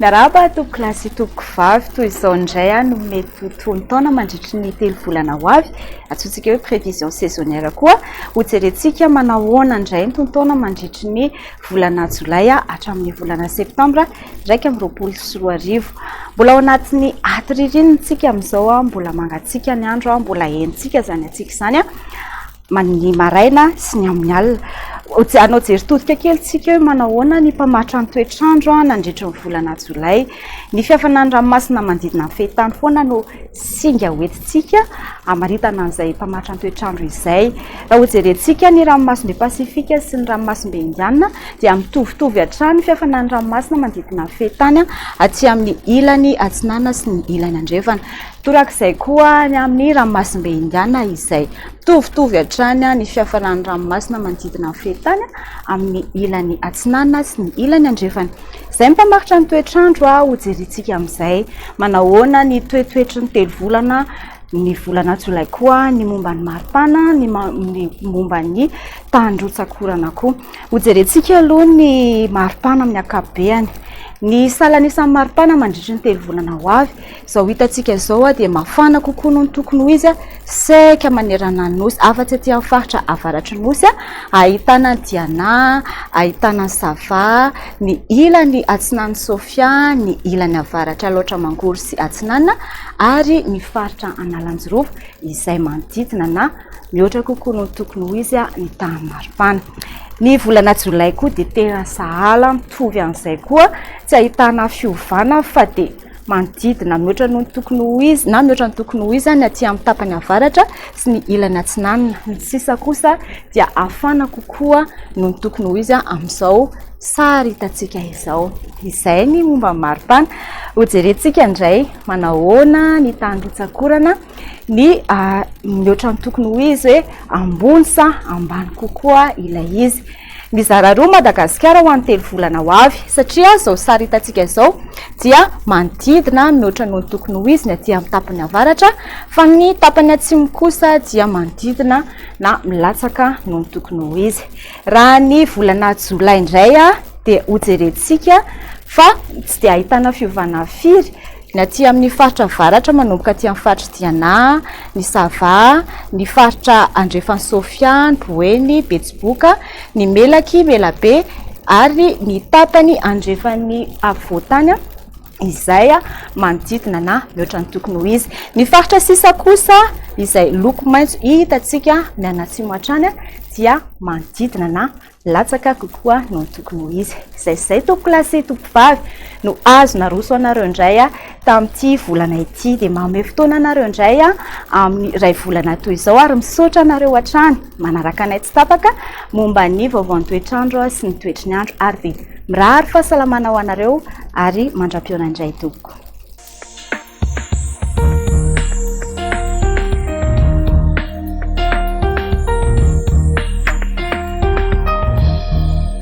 Miarahaba tompokolahy sy tompokovavy, toy izao indray no mety ho tonon-taona mandritry ny 3 volana ho avy, antsointsika hoe prévision saisonnière koa. Hojerentsika manao ahoana indray ny tonon-taona mandritry ny volana jolay hatramin'ny volana septambra 2021. Mbola ao anatin'ny aty ririnina isika amin'izao, mbola mangatsiaka ny andro, mbola henontsika izany hatsiaka izany. ny maraina sy ny amin'ny alina. Hanao jery todika kely tsika hoe manao ahoana ny mpamaritra ny toetr'andro nandritry ny volana jolay. Ny fiafanan'ny ranomasina manodidina ny fehintany foana no singa hoentintsika hamaritana an'izay mpamaritra ny toetr'andro izay. Raha hojerentsika ny ranomasimbe Pasifika sy ny ranomasimbe Indiana dia mitovitovy hatrany ny fiafanan'ny ranomasina manodidina ny fehintany aty amin'ny ilany atsinanana sy ny ilany andrefana. Torak'izay koa ny amin'ny ranomasimbe Indiana izay mitovitovy hatrany ny fiafaran'ny ranomasina manodidina ny fehintany amin'ny ilany atsinanana sy ny ilany andrefana. Izay ny mpamaritra ny toetr'andro hojerentsika amin'izay. Manao ahoana ny toetoetry ny 3 volana, ny volana jolay koa, ny momba ny maripana, ny momba ny tahan-drotsakorana koa. Hojerentsika aloha ny maripana amin'ny ankapobeny. Ny salan'isan'ny maripana mandritry ny 3 volana ho avy. Izao hitantsika izao dia mafana kokoa noho ny tokony ho izy saika manerana ny Nosy, afa-tsy aty amin'ny faritra avaratry ny Nosy, ahitana ny Diana, ahitana ny Sava, ny ilany atsinan'i Sofia, ny ilany avaratra Alaotra Mangoro sy Atsinanana ary ny faritra Analanjirofo izay manodidina na mihoatra kokoa noho ny tokony ho izy ny tahan'ny maripana. Ny volana jolay koa dia tena sahala mitovy an'izay koa, tsy ahitana fiovana fa dia manodidina mihoatra noho ny tokony ho izy na mihoatra ny tokony ho izy ny aty amin'ny tapany avaratra sy ny ilany atsinanana. Ny sisa kosa dia hafana kokoa noho ny tokony ho izy amin'izao sary hitantsika izao. Izay ny momba ny maripana. Hojerentsika indray manao ahoana ny tahan'ny rotsakorana, ny mihoatra ny tokony ho izy hoe ambony sa ambany kokoa ilay izy. Mizara roa Madagasikara ho an'ny 3 volana ho avy, satria izao sary hitantsika izao dia manodidina mihoatra noho ny tokony ho izy ny aty amin'ny tapany avaratra, fa ny tapany atsimo kosa dia manodidina na milatsaka noho ny tokony ho izy. Raha ny volana jolay indray dia hojerentsika fa tsy dia ahitana fiovana firy ny aty amin'ny faritra avaratra manomboka aty amin'ny faritra Diana, ny Sava, ny faritra andrefan'i Sofia, ny Boeny, Betsiboka, ny Melaky, Melabe ary ny tapany andrefan'ny afovoantany izay manodidina na mihoatra ny tokony ho izy. Ny faritra sisa kosa izay loko maitso hitantsika mianatsimo hatrany dia manodidina na latsaka kokoa noho ny tokony ho izy. Izay izay tompokolahy sy tompovavy no azo naroso anareo indray tamin'ity volana ity. Dia manome fotoana anareo indray amin'ny iray volana toy izao ary misaotra anareo hatrany manaraka anay tsy tapaka momba ny vaovaon'ny toetr'andro sy ny toetry ny andro ary dia mirary fahasalamana ho anareo ary mandra-pihaona indray tompoko.